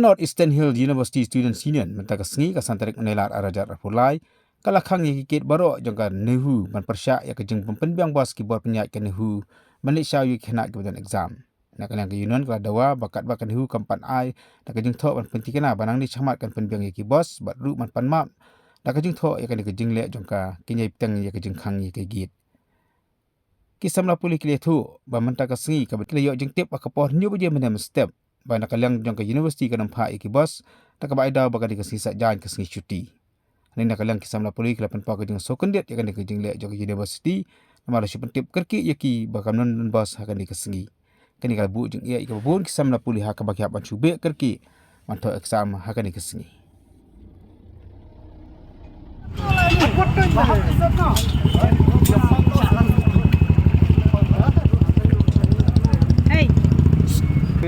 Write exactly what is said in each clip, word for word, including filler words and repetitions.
North Eastern Hill University Students Union mynta ka sngi ka san tarik u Nailar arhajar arphew lai ka la khang ïa ki gate baroh jong ka NEHU ban pyrshah ïa ka jingpynbiang bos ki bor pynïaid ka NEHU ban leit shaw ïa ki khynnah kiba don exam. Na ka liang ka union ka la dawa ba katba ka NEHU kam pan ai da ka jingthoh ban pynthikna ba nangne shakhmat kan pynbiang ïa ki bos bad ruh ban pan map da ka jingthoh ïa kane ka jingleh jong ka, kin ïai bteng ïa ka jingkhang ïa ki gate. Ki samla pule ki la ïathuh ba mynta ka sngi kaba ki la ïoh jingtip ha ka por hynñiew baje mynne mynstep ba na ka liang jong ka university ka nang phah ïa ki bos, da kaba ai daw ba kane ka sngi Saitjaiñ ka sngi chuti. Hangne na ka liang ki samla pule ki la pynpaw ka jingsngewkhyndiat ïa kane ka jingleh jong ka university namar la shu pyntip kyrkieh ïa ki ba kam don bos ha kane ka sngi. Kane ka la buh jingeh ïa kiba bun ki samla pule ha kaba ki hap ban shu beh kyrkieh ban thoh exam ha kane ka sngi. Hey. Te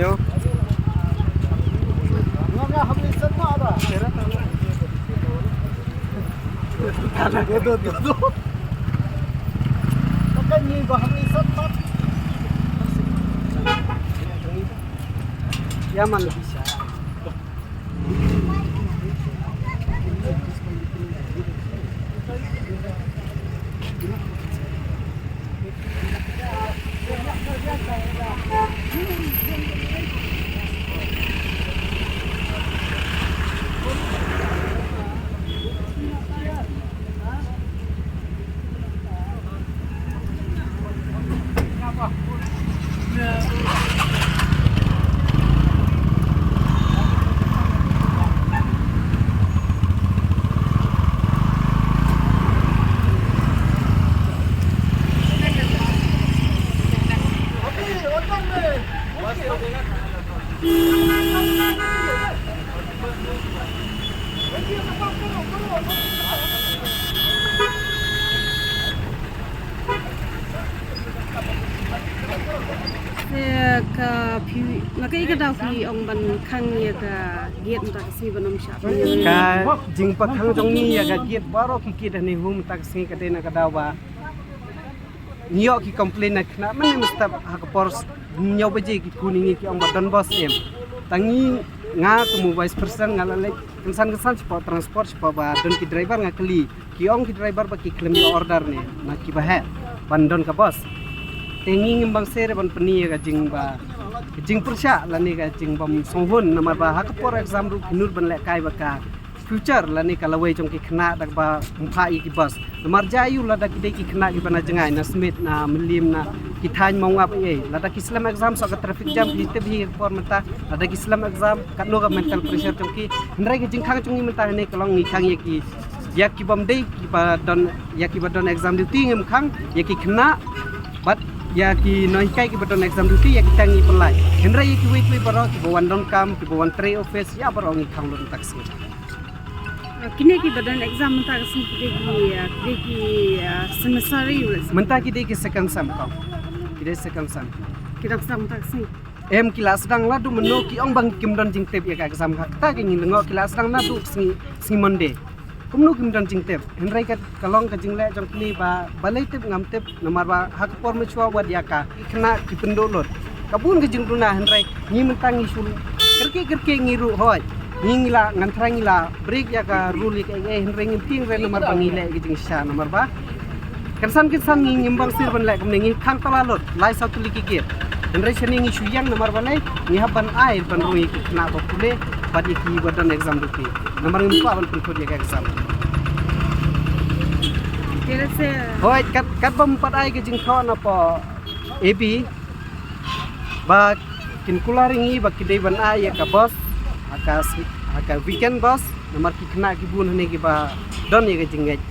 ka phi, na kaei ka daw phi ong ban khang ïa ka gate mynta ka sngi ban ym shah pynïaid? Ka jingpynkhang jong ngi ïa ka gate baroh ki gate ha NEHU mynta ka sngi ka dei na ka daw ba ngi ïoh ki complain na khynnah mynne mynstep ha ka por hynñiew baje ki khun ïa ngi ki ong ba don bos em. Tang ngi, nga kum u vice president nga la leit kynsan kynsan shapoh transport shapoh ba don ki driver nga kylli. Ki ong ki driver ba ki khlem ïoh order ne na kiba heh ban don ka bos. Te ngi ngim bang seh re ban pyni ïa ka jingba, ka jingpyrshah lane ka jingbym sngewhun namar ba ha ka por exam ruh ki nud ban lehkai ba ka future lane ka lawei jong ki khynnah da kaba ym phah ïa ki bos. Namar jia aïu lada ki dei ki khynnah kiba na jngai, na Smit, na Mylliem, na ki thaiñ Mawngap ei ei, lada ki slem exam sa ka traffic jam, phi tip hi ka por mynta, lada ki slem exam katno ka mental pressure jong ki. Hynrei ka jingkhang jong ngi mynta hangne ka long ngi khang ïa ki, ïa ki bym dei kiba don, ïa kiba don exam duty ngim khang, ïa ki khynnah bad ïa ki nonghikai kiba don exam duty ïa kita ngi pynlait. Hynrei ïa kiwei kiwei baroh kiba wan donkam, kiba wan trei office, ïa baroh ngi khang lut mynta ka sngi. Ah, kine kiba don exam mynta ka sngi ki dei ki, ah, ki dei ki, ah, semester ïa u? Mynta ki dei ki second sem kong. Ki dei second sem. Ki dang sdang mynta ka sngi? Em, ki la sdang la, duh mynno ki ong ba kim don jingtip ïa ka exam, ha kata ka ngi lyngngoh ki la sdang naduh sngi, sngi Monday. Kumno kim don jingtip? Hynrei ka, ka long ka jingleh jong kine ba, balei tip ngam tip, namar ba ha ka por mynshuwa wat ïa ka, ki khynnah ki pynduh lut. Ka bun ka jingduna, hynrei ngi mynta ngi shu kyrkieh kyrkieh ngi ruh hooid. Ngi, ngi la, ngan tharai ngi la break ïa ka rule ïa ka ei ei, hynrei ngim tieng re namar ba ngi leh ïa ka jingshisha namar ba kynsan kynsan ngi ngim bang sir ban leh kumne, ngi khang tala lut lai saw tylli ki gate. Hynrei shane ngi shu ïeng namar balei, ngi hap ban ai ban rung ïa ki khynnah ba pule bad ïa kiba don exam duty. Namar ngim kwah ban pynkhot ïa ka exam. Te lehse hooid, kat, katba ym pat ai ka jingthoh na poh A B ba kin kular ïa ngi ba ki dei ban ai ïa ka bus, ha ka s-, ha ka weekend bus, namar ki khynnah ki bun hangne kiba don ïa ka jingngeit,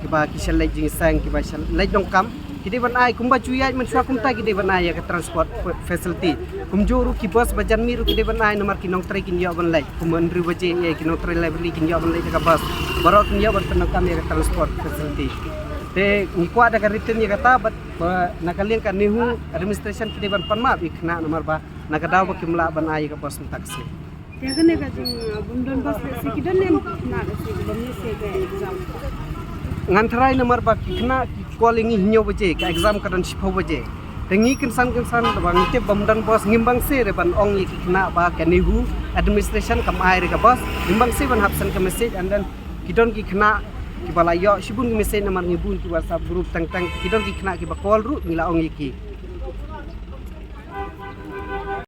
kiba ki sha leit jingïaseng, kiba sha leit donkam, ki dei ban ai kumba ju ïaid mynshuwa kumta, ki dei ban ai ïa ka transport fa-, facility. Kumjuh ruh ki bus ba jan miet ruh ki dei ban ai namar ki nongtrei kin ïoh ban leit. Kum hynriew baje ïa ki nongtrei library kin ïoh ban leit da ka bus. Baroh kin ïoh ban pyndonkam ïa ka transport facility. Te ngi kwah da ka written ïa kata bad ba na ka liang ka NEHU administration ki dei ban pan map ïa ki khynnah namar ba na ka daw ba kim lah ban ai ïa ka bus mynta ka sngi. Te kane ka jing, uh, bym don bus lehse ki don ne em ki khynnah lehse ki bym ïa seh ka exam? Ngan tharai namar ba ki khynnah ki call ïa ngi hynñiew baje, ka exam ka don shiphew baje. Te ngi kynsan kynsan, te ba ngi tip ba ym don bus, ngim bang seh re ban ong ïa ki khynnah ba ka NEHU administration kam ai re ka bus. Ngim bang seh ban hap send ka message, and then ki don ki khynnah kiba la ïoh shibun ki message namar ngi bun ki WhatsApp group teng teng, ki don ki khynnah kiba call ruh ngi la ong ïa ki.